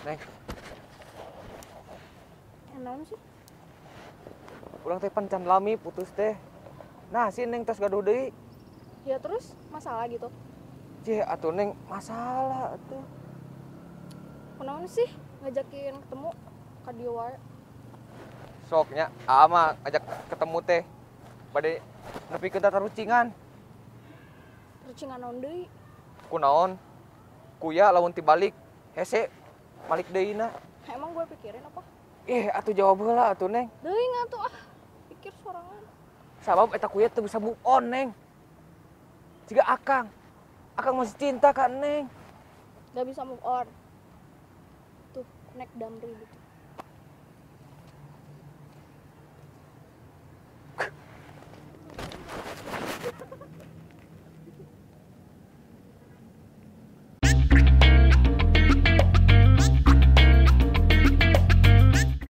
Neng. Naon sih? Urang teh pan can lami putus teh. Nah, si Neng tos gaduh deui. Ya terus masalah gitu. Cih, atuh Neng masalah atuh. Kunaon sih ngajakin ketemu ka dieu wae? Sok nya, aa mah ngajak ketemu teh. Bade nepikeun tatarucingan. Rucingan naon deui? Kunaon? Kuya lamun tibalik hese malik deui na. Emang gue pikirin apa? Ih, atuh jawab heula atuh Neng. Deui atuh ah. Pikir sorangan. Sabab eta kuya teu bisa move on, Neng. Jiga Akang. Akang masih cinta ka Neng. Gak bisa move on. Tuh, naik damri gitu.